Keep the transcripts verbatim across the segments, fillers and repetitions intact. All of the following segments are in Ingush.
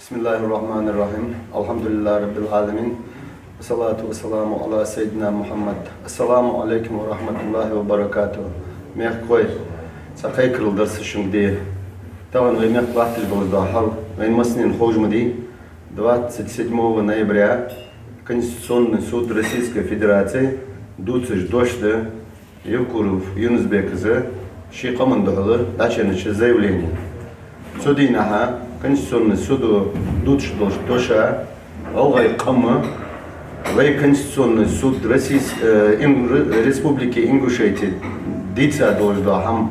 بسم الله الرحمن الرحيم. الحمد لله رب العالمين. والصلاة والسلام على سيدنا محمد. السلام عليكم ورحمة الله وبركاته. Мехкахой, цхьа кхайкарал дар са шуга де. Тахан вай мехка латташ долаш дола хьал вайна массанена ховш ма дий. Двадцать седьмого ноября Конституционный суд Российской Федерации дувцаш дош да Евкуров Юнус-Бека ший къаман духьала дӀачуеннача заявлени. Цу дийнахьа Конституционный судо дувцаш долча доша гӀалгӀай къам вай Конституционный суд Российс-, э, Ин-, Ре-, Республики Ингушетия дийца долаш дола хӀама,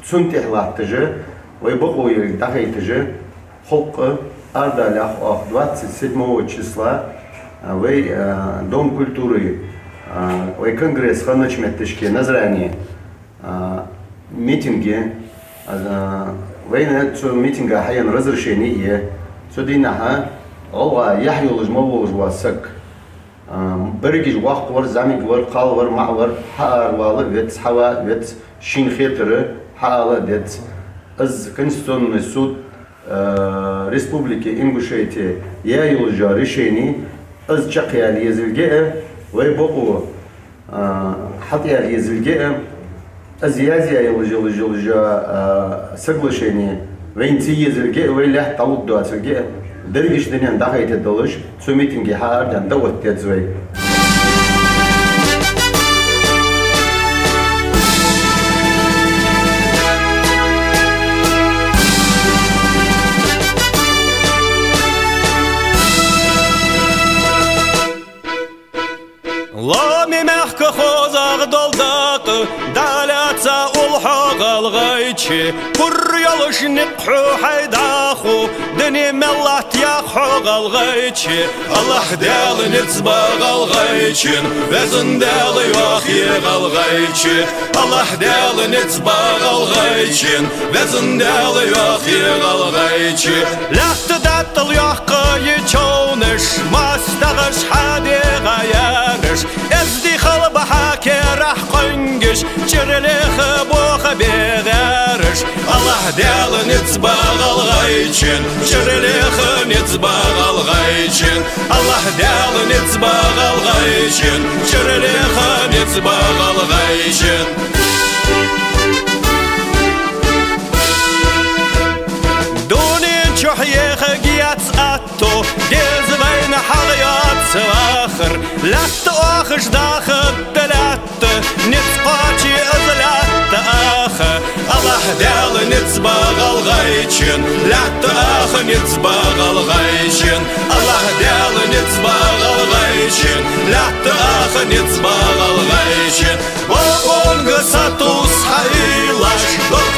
цунна тӀехьа латташ, вай бокъо еррига дӀахайташ, халкъа арадаьлар оаха двадцать седьмого числа, а, вай, а, Дом культуры, а, вай конгресс хиннача метташка Назране, а, митинге, а, вайна цу митинга хьаена разрешени я. Цу дийнахьа гӀалгӀа яхь йолаш мел волаш вола саг, а, берригаш воккха вар, зӀамига вар, кхалла вар, маӀа вар, хьааравала веза, хьава веза, шийна хетар хьаала деза. Из Конституционный суд, а, Республики Ингушетия яь йолаш йола решени, из чакхъяла езилга а, вай бокъо, а, хьатӀаяла езилга а, из язъяь йолаш йола, йолаш йола, а, соглашени вайна ца езилга а, вай лаьтта дӀалургдоацилга а, дерригаш дунен дӀахайта долаш, цу митинге хьаарадаьнна дӀаоттадергда вай. Лоаме мехка хозагӀа дола дакъа, дӀалаьца улл хьо, ГӀалгӀайче, кура йолаш никъ хьу хьай дӀахо, дуне мел латт яха хьо, ГӀалгӀайче. АллахӀ Даьла низ ба ГӀалгӀайчен, Везан Даьла йоахае ГӀалгӀайче. АллахӀ Даьла низ ба ГӀалгӀайчен, Везан Даьла йоахае ГӀалгӀайче. Лаьтта даттал йоаккхай човнаш, моастагӀаш хьадегӀа яраш, эздий халба хьа керахь къонгаш, чӀир леха боха бегӀараш. АллахӀ Даьла низ ба ГӀалгӀайчен, чӀир леха низ ба ГӀалгӀайчен. АллахӀ Даьла низ ба ГӀалгӀайчен, чӀир леха низ ба ГӀалгӀайчен. Дунен чу еха геца атто, деза вайна хьагӀ йоаца вахар, лаьтта оахаш даха да лаьтта, низ кхоаче из лаьтта аха. АллахӀ Даьла низ ба ГӀалгӀайчен, лаьтта аха низ ба ГӀалгӀайчен. АллахӀ Даьла низ ба ГӀалгӀайчен, лаьтта аха низ ба ГӀалгӀайчен. Бокъонга сатувс хьаийлаш, дог